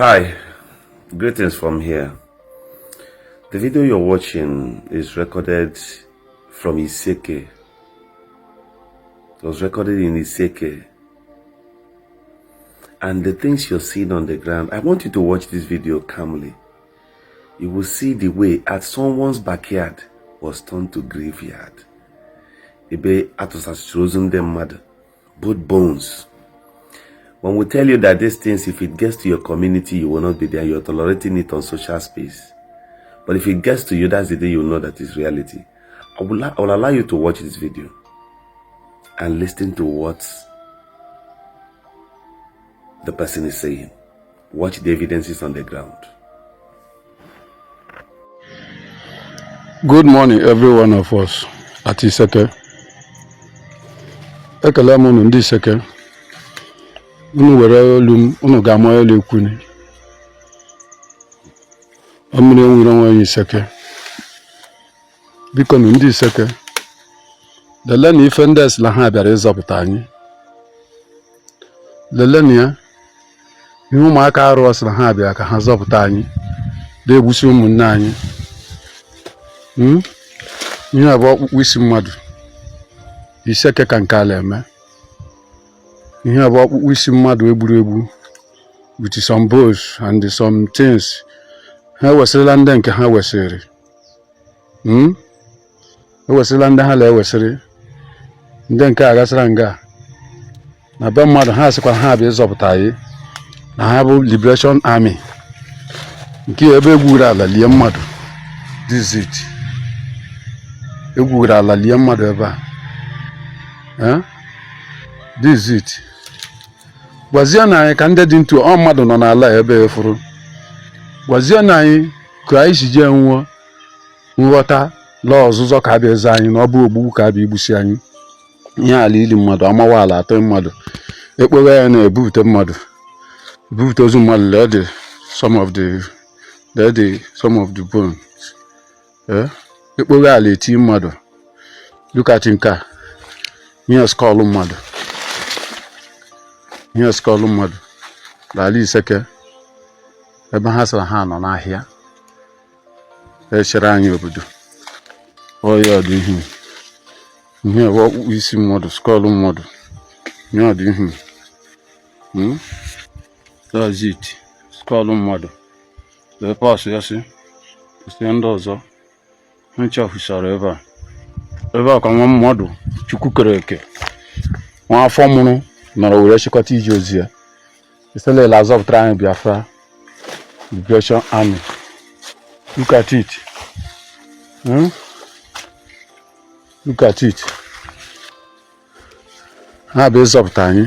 Hi, greetings from here. The video you're watching is recorded from Iseke. It was recorded in Iseke. And the things you're seeing on the ground, I want you to watch this video calmly. You will see the way at someone's backyard was turned to graveyard. Ebe atụsasịrị ozu ndị mmadụ, both bones. When we tell you that these things, if it gets to your community, you will not be there. You're tolerating it on social space. But if it gets to you, that's the day you know that it's reality. I will allow you to watch this video and listen to what the person is saying. Watch the evidences on the ground. Good morning, every one of us at Iseke. Ekele m unu ndị Iseke. Unu were olu m, unu ga-ama elu ekwuni. Ọ mmiri enwere onwe onye Iseke. Biko nu ndị Iseke, lelee na ife ndị esila ha bịara ịzọpụta anyị. Lelee na ya, ihe ụmụaka arụ sịra ha bịara ka ha zọpụta anyị, na-egbusi ụmụnne anyị. Ihe a bụ ọkpụkpụ isi mmadụ. Iseke ka nke ala eme. Ihe a bụ ọkpụkpụ isi mmadụ egburu egbu with some bones and some things. Ha ewesịrịla ndị nke ha wesịrị. Ewesịrịla ndị ha na-ewesịrị. Ndị nke a gasịra nga. Na be mmadụ ha sịkwa ha bịa ịzọpụta anyị. Na ha bụ Liberation Army. Nke ebe egwuru ala lie mmadụ. This is it. Egwuru ala lie mmadụ ebe a. Eh? This is it. Gwazie na anyị ka ndị dị ntu ọ mmadụ nọ n'ala a ebe efuru. Gwazie na anyị ka anyị si jee nwụọ nghọta laa ọzụzọ ka abịa eze anyị na ọ bụ ogbugbu ka abịa igbusi anyị. Ihe ala ili mmadụ amawa ala atọ mmadụ ekpoghe ya na-ebupụta mmadụ, ebupụta ozu mmadụ. Lee the some of the bones. Eh? Ekpoghe ala eti mmadụ. Look at nke a, ihe skull mmadụ, ihe skull mmadụ n'ala Iseke ebe ha sịrị ha nọ n'ahịa echere anyị obodo ọya dị ihu. Ihe bụ ọkpụkpụ isi mmadụ, skull mmadụ, ihe ọ dị ihu. That's it, skull mmadụ. Lee pas ya si si ndị ọzọ ncha hụsara ebe a, ebe a ka nwa mmadụ Chukwu kere eke, nwa afọ mụrụ nọrọ were chịkọta ije ozi ya. Iselele azọpụtara anyị Biafra Liberation Army. Look at it. Look at it. Ha bụ ịzọpụta anyị.